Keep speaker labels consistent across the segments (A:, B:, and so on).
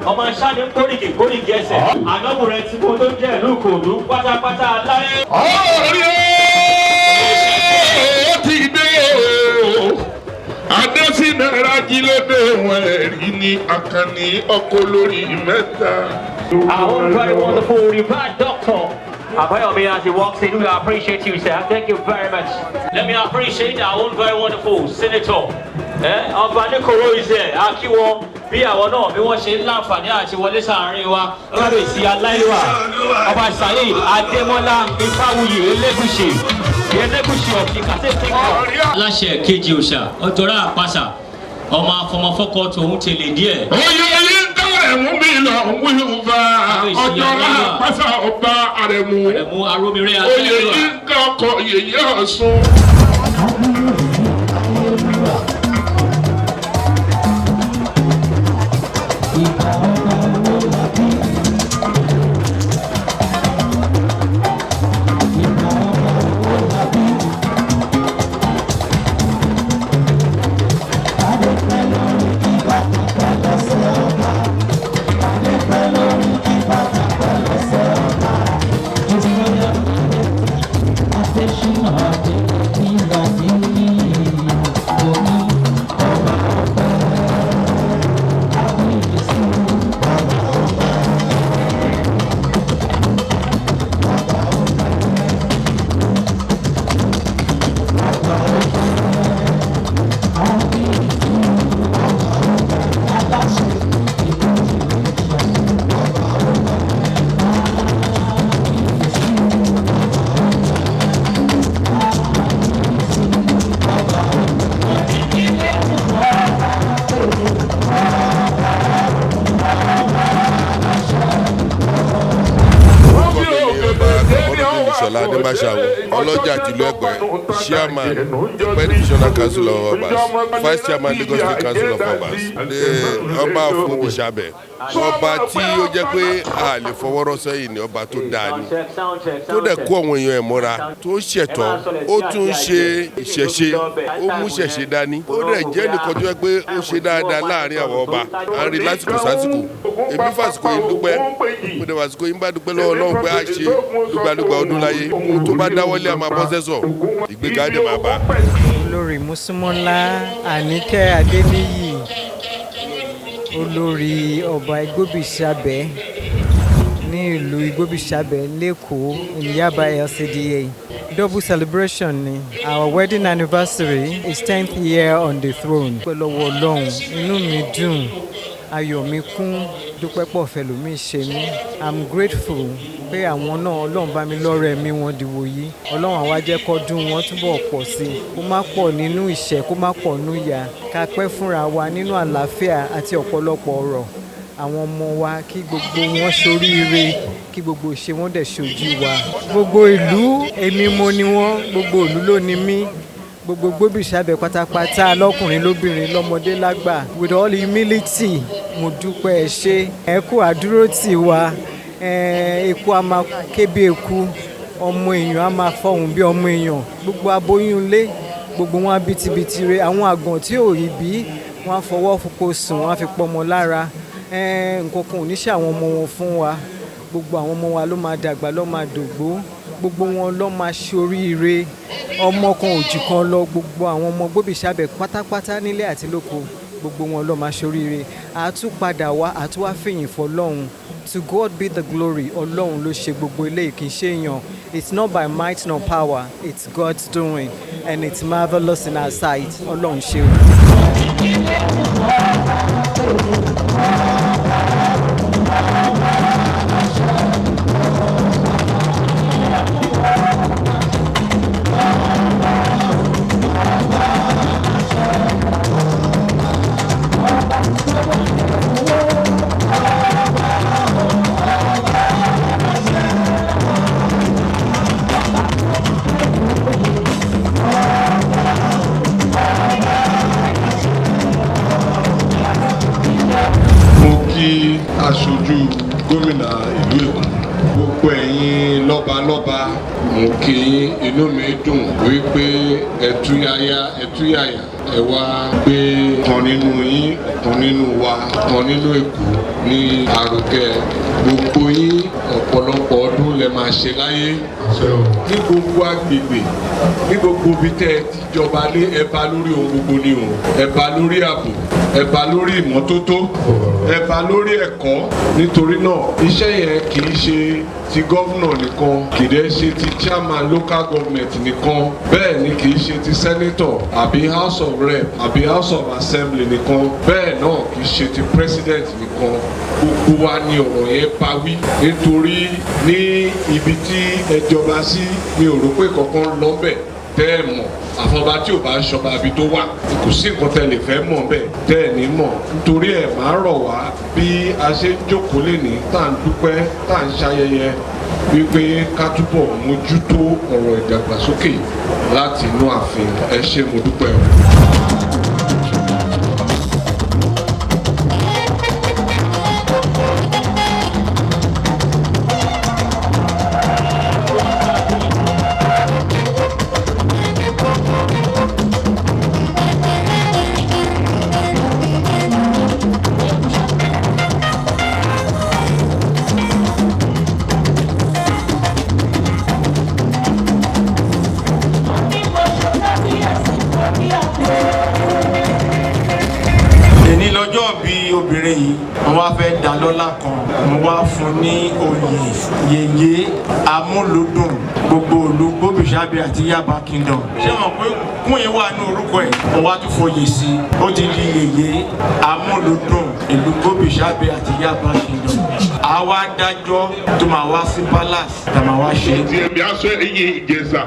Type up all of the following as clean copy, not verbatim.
A: Ọmọ aṣáájú ń kórìkì kórìkì ẹsẹ̀. Ànábùrẹ̀ tí mo tó ń jẹ́ ìlú Ìkòròdú pátápátá láyé.
B: Ọ̀rẹ́ ó ti dé o. Adésínà Rájílódé wọn ẹ̀rí ní Àkànní ọkọ lórí mẹ́ta.
A: Our own very wonderful revered doctor, Abayomi, as he walks in, we appreciate you, sir. Thank you very much. Let me appreciate our own very wonderful senator. Ọba Nikoro is here. A kí wọn bí àwọn náà bí wọ́n ṣe ń láǹfààní àti wọlé sáàárín wa. Kábíyèsí Aláìlúwà, Ọba Saheed Adémọ́lá Ifáwuyì Elégùṣì, Elégùṣì of Ìkàtẹ́ Kingdom. Aláṣẹ kejì òòṣà, Ọjọ́rá Àpàṣà, ọmọ afọmọfọkọ tòun tẹlẹ díẹ̀.
B: Oyè yìí ń dá ẹ̀mú mi lọ wíwá ọjọ́ àpáṣà ọba Àrẹ̀mú.
A: Ẹ̀mú arómiré
B: Oyè
A: Aláìlúwà.
B: yìí ń dá ọkọ̀ yèyé Ọ̀ṣun.
C: Ṣọlá Adébáṣàwò, ọlọ́jà tìlú Ẹ̀pẹ́, chairman, Ẹ̀pẹ́ Divisional Council of Obas, vice chairman, Lagos State Council of Obas. The ọba of Obìṣàbẹ̀, ọba tí ó jẹ́ pé a lè fọwọ́rọ́ sẹ́yìn ni, ọba tó dáa ni, tó dẹ̀ kó àwọn èèyàn ẹ̀ mọ́ra, tó ṣẹ̀tọ́, ó tún ṣe ìṣẹ̀ṣe, ó mú ṣẹ̀ṣe dání, ó dẹ̀ jẹ́ nìkan tó yẹ pé ó ṣe dáadáa láàrin àwọn ọba. À ń rí lásìkò sásìkò. Èmi fàsìkò yìí dúpẹ́, mo dẹ̀ fàsìkò yìí ń bá dúpẹ́ lọ́wọ́ Ọlọ́run pé a ṣe dúgbàdúgbà ọdún láyé. Ohun tó bá dáwọ́lé a máa bọ́ sẹ́sọ̀, ìgbéga á dẹ̀ máa bá.
D: Olórí Mùsùlùmọ́lá Àníkẹ́ Adéníyì, olórí ọba Igbóbìṣàbẹ́ ní ìlú Igbóbìṣàbẹ́ l'Ékòó in Yaba LCDA. Double celebration ni. Our wedding anniversary is 10th year on the throne. Dúpẹ́ lọ́wọ́ Ọlọ́run, inú mi dùn, ayọ̀ mi kún, dúpẹ́ pọ̀ fẹlòmíì ṣe mí. I'm grateful pé àwọn náà, Ọlọ́run bá mi lọ́rẹ̀ mi wọn dìwò yìí. Ọlọ́run àwa jẹ́ kọ́dún wọn túbọ̀ pọ̀ sí i, kó má pọ̀ nínú ìṣẹ́, kó má pọ̀ nínú ìyà, ká pẹ́ fúnra wa nínú àlàáfíà àti ọ̀pọ̀lọpọ̀ ọ̀rọ̀. Àwọn ọmọ wa, kí gbogbo wọn ṣoríire, kí gbogbo ìṣe wọn dẹ̀ ṣojú wa. Gbogbo ìlú, èmi mo ni wọ́n, gbogbo ìlú ló ni mí. Gbogbo Gbóbìṣàbẹ̀ pátápátá, lọ́kùnrin, lóbìnrin, lọ́mọdé, lágbà, with all humility, mo dúpẹ́. Ẹ ṣé, ẹ kú àdúró tì wá. Eku a máa ké bí eku, ọmọ èèyàn a máa fọhùn bí ọmọ èèyàn. Gbogbo aboyún ilé, gbogbo wọn á bìtìbìtì re. Àwọn àgàn tí ò rí bí wọn á fọwọ́ fipò sùn, wọn á fi pọmọ lára. Nǹkan kan ò ní ṣe àwọn ọmọ wọn fún wa. Gbogbo àwọn ọmọ wa ló máa dàgbà, ló máa dògbó, gbogbo wọn ló máa ṣoríire. Ọmọ kan ò jù kan lọ. Gbogbo àwọn ọmọ Gbóbìṣàbẹ̀ pátápátá, nílé àti lóko, gbogbo wọn ló máa ṣoríire. Àtúpadà wa àtúwá fìyìn fọlọ́run. To God be the glory. Ọlọ́run ló ṣe gbogbo eléyìí, kì í ṣe èèyàn. It's not by might nor power, it's God's doing and it's marvellous in our sight. Ọlọ́run ṣe o.
E: Mo kí aṣojú gómìnà ìlú Èkó, gbogbo ẹ̀yin lọ́balọ́ba, mo kí yín. Inú mi dùn wípé ẹ̀túyáyá ẹ̀túyàyà Ẹ wá gbé kan nínú yín, kan nínú wa, kan nínú Èkó ní àròkẹ. Gbogbo yín, ọ̀pọ̀lọpọ̀ ọdún lẹ máa ṣe láyé ní gbogbo agbègbè, ní gbogbo ibi tẹ́ ẹ ti jọba lé. Ẹ bá lórí ohun gbogbo ni o. Ẹ bá lórí ààbò, ẹ bá lórí ìmọ́tótó, ẹ bá lórí ẹ̀kọ́. Nítorí náà, iṣẹ́ yẹn kì í ṣe ti governor nìkan, kì í dẹ́ ṣe ti chairman local government nìkan, bẹ́ẹ̀ ni kì í ṣe ti senator àbí House of Rep àbí House of Assembly nìkan, bẹ́ẹ̀ náà kì í ṣe ti president nìkan. Gbogbo wa ni ọ̀rọ̀ yẹn bá wí, nítorí ní ibi tí ẹ jọba sí, mi ò rò pé kankan lọ bẹ̀ tẹ́ ẹ mọ̀, àfọba tí ò bá ń ṣọba ibi tó wà. Kò sí nǹkan tẹ́ lè fẹ́ mọ̀ bẹ́ẹ̀ tẹ́ ẹ ní mọ̀. Nítorí ẹ̀, máa rọ̀ wá bí a ṣe ń jókòó lénìí, tá à ń dúpẹ́, tá à ń ṣayẹyẹ, wípé ká túbọ̀ mójútó ọ̀rọ̀ ìdàgbàsókè láti inú ààfin. Ẹ ṣé, mo dúpẹ́ o.
F: Èní lọ́jọ́ bí obìnrin yìí, mo wá fẹ́ dá lọ́lá kan. Mo wá fún ní oyè yèyé amúlùdùn gbogbo ìlú Gbóbìṣàbí àti Yaba Kingdom. Ṣé wọn pé kún yìí wà ní orúkọ ẹ̀? Mo wá tún foyè sí i, ó ti di yèyé amúlùdùn ìlú Gbóbìṣàbí àti Yaba Kingdom. Àwa dájọ́ tó máa wá sí palace tá máa wá ṣe.
B: Ti ẹ̀mí aṣọ ẹ̀yìn Ìjẹ̀ṣà,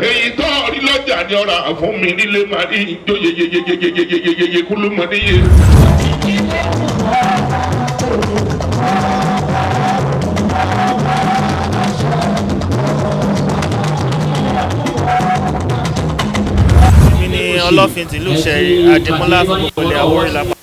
B: èyí tó rí lọ́jà ni ọ̀rà fún mi nílé máa rí ijó yeyeyeyeyeyeyeye kúlú mọ́ níye.
G: Èmi ni Ọlọ́fin tìlú Ìṣẹ̀rí Àdìmúlá fún gbogbo ilẹ̀ Àwórì lápá.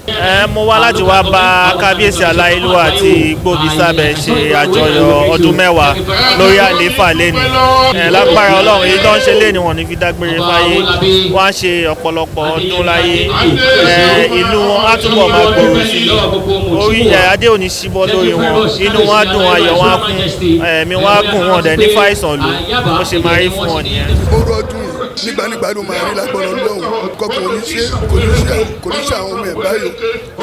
G: Ẹ mo wá láti wá bá kábíyèsí aláìlúwà àti Igbóbìsábẹ̀ ṣe àjọyọ̀ ọdún 10 lórí àlééfà lẹ́nu. Ẹ lágbára Ọlọ́run, èyí tó ń ṣe lẹ́nu wọn ní fi dágbére fáyé, wọ́n á ṣe ọ̀pọ̀lọpọ̀ ọdún láyé. Ẹ ìlú wọn á túbọ̀ máa gbòòrò sí i. Orí ẹ adé ò ní ṣíbọ́ lórí wọn, inú wọn á dùn, ayọ̀ wọn á kún, ẹ̀mí wọn á gùn, wọn dẹ̀ ní fàìsàn lò. Bó ṣe máa rí fún wọn nìyẹn.
H: Orú ọdún yìí nígbànígbà ló máa rí lágbọ́nà lọ́hùn kọ́kọ́ oníṣẹ́ kò ní ṣe, kò ní ṣe àwọn ọmọ ẹ̀ báyìí.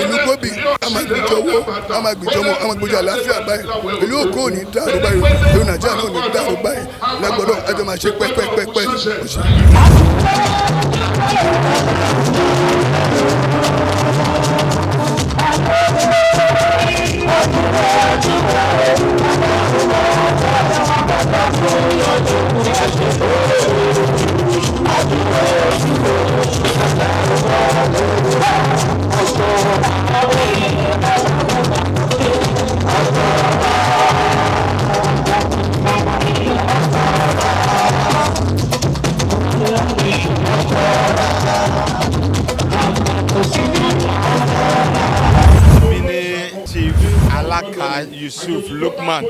H: Ìlú Gbóbì a máa gbìjọ owó, a máa gbìjọ ọmọ, a máa gbìjọ àlàáfíà báyìí. Ìlú Èkó ò ní dàrú báyìí, ìlú Nàìjíríà náà ò ní dàrú báyìí lágbọ́dọ̀. Àjọ máa ṣe pẹ́pẹ́pẹ́pẹ́.
I: Mi ni Chief Alaka Yusuf Lukman,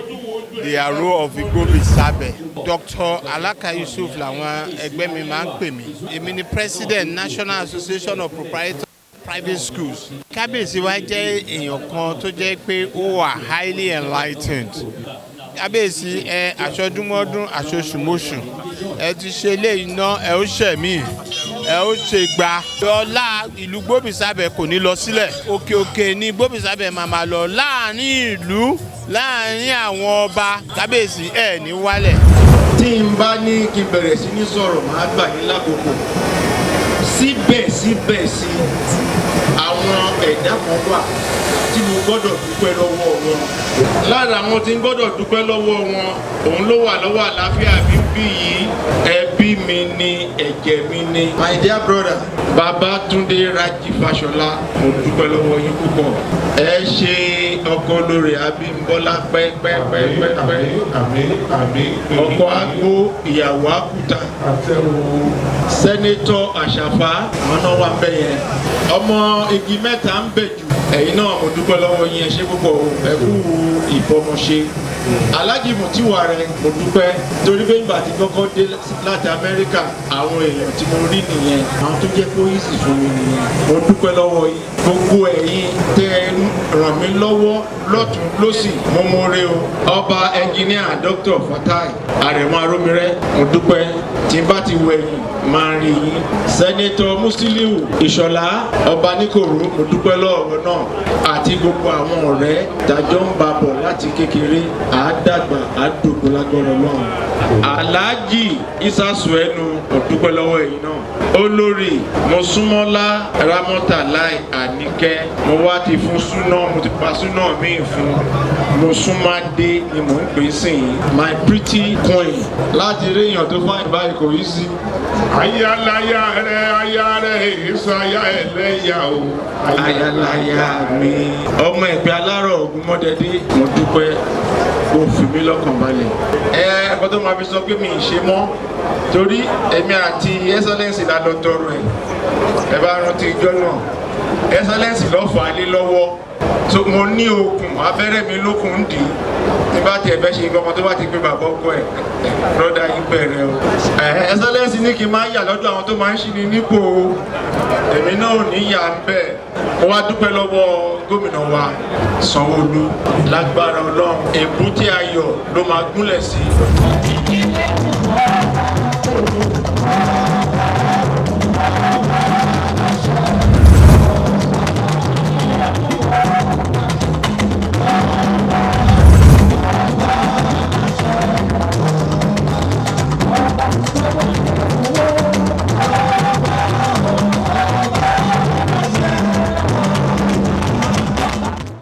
I: the Aro of Igbobi-Sabe. Dr. Alaka Yusuf làwọn ẹgbẹ́ mi máa ń pè mí. Èmi ni President, National Association of Proprietors Private Schools. Kábíyèsí wa jẹ́ èèyàn kan tó jẹ́ pé ó wà highly enlightened. Kábíyèsí, ẹ àṣọdúnmọ́dún, àṣoṣùmọ́ṣù, ẹ ti ṣe eléyìí ná, ẹ ó ṣẹ̀mí, ẹ ó ṣe gba. Ọlá ìlú Gbóbìsábẹ̀ kò ní lọ sílẹ̀. Òkè òkè ní Gbóbìsábẹ̀ máa máa lọ láàrin ìlú, láàrin àwọn ọba. Kábíyèsí, ẹ ní wálẹ̀.
F: Tí n bá ní kí n bẹ̀rẹ̀ sí ní sọ̀rọ̀, máa gbà yín lákòókò. Síbẹ̀síbẹ̀ sí, àwọn ẹ̀dá kan wà tí mo gbọ́dọ̀ dúpẹ́ lọ́wọ́ wọn. Lára àwọn tí n gbọ́dọ̀ dúpẹ́ lọ́wọ́ wọn, òun ló wà lọ́wọ́ àlàáfíà mi bí yìí. Ẹbí mi ni, ẹ̀jẹ̀ mi ni. My dear brother, Babátúndé Rájí Fáṣọlá, mo dúpẹ́ lọ́wọ́ yín púpọ̀. Ẹ ṣe ọkọ lórí Abímbọ́lá pẹ́pẹ́pẹ́pẹ́. Ọkọ àgbo, ìyàwó àkúta. Senator Àṣàfà, àwọn náà wà ń bẹ̀ yẹn. Ọmọ igi mẹ́ta ń bẹ̀ jù. Ẹ̀yin náà, mo dúpẹ́ lọ́wọ́ yín, ẹ ṣé púpọ̀ o. Ẹ kú ìfọmọṣe. Alhaji Mutiwa rẹ, mo dúpẹ́ torí pé ìgbà tí kọ́kọ́ dé láti Amẹ́ríkà, àwọn èèyàn tí mo rí nìyẹn, àwọn tó jẹ́ kó easy fún mi nìyẹn. Mo dúpẹ́ lọ́wọ́ yín, gbogbo ẹ̀yin tẹ́ ẹ ràn mí lọ́wọ́ lọ́tún lọ́sì, mo mọ̀ọ́rẹ́ o. Ọba Ẹnjìníà Dr. Fatai Arẹ̀mọ Arómirẹ́, mo dúpẹ́. Tí n bá ti wẹ̀yìn, máa rí yín. Senator Musiliu Ìṣọ̀lá Ọba Níkòrò, mo dúpẹ́ lọ́wọ́ náà àti gbogbo àwọn ọ̀rẹ́ tàjọ ń ba bọ̀ láti kékeré. Àádàgbà àdògbò lágbọ́rọ̀ náà. Alhaji Isa Suẹnu, mo dúpẹ́ lọ́wọ́ ẹ̀yin náà. Olórí Mosúnmọ́lá Ramọ́tà Láì Àníkẹ́, mo wá ti fún súná, mo ti pa súná míì fún Mosúnmádé ni mò ń pè é sìn yín, my pretty queen. Láti rí èèyàn tó fáyìn báyìí kò í sí.
B: Ayálàyà rẹ, aya rẹ, èso aya ẹlẹ́yà o.
F: Ayálàyà mi, ọmọ ẹ̀pẹ́ alárọ̀ ogun mọ́dẹ́dẹ́, mo dúpẹ́, kò fi mí lọ́kàn balẹ̀. Ẹ ẹ̀kọ́ tó máa fi sọ pé mi ì ṣe mọ́, torí èmi àti Excellence la lọ tọrọ ẹ̀. Ẹ bá rántí ijọ́ náà, Excellence lọ́ fà á lé lọ́wọ́. So mo ní okùn abẹ́rẹ́ mi lókun ń dì í tí bá tiẹ̀ fẹ́ ṣe nǹkan kan, tó bá ti pé bàbá ọkọ ẹ̀, lọ́dà yín bẹ̀rẹ̀ o. Excellence ní kí n máa yà lọ́dọ̀ àwọn tó máa ń ṣí ni nípò o, èmi náà ò ní yà ń bẹ̀. Mo wá dúpẹ́ lọ́wọ́ gómìnà wa Sanwó-Olú. Lágbára Ọlọ́run, èbúté ayọ̀ ló máa gúnlẹ̀ sí.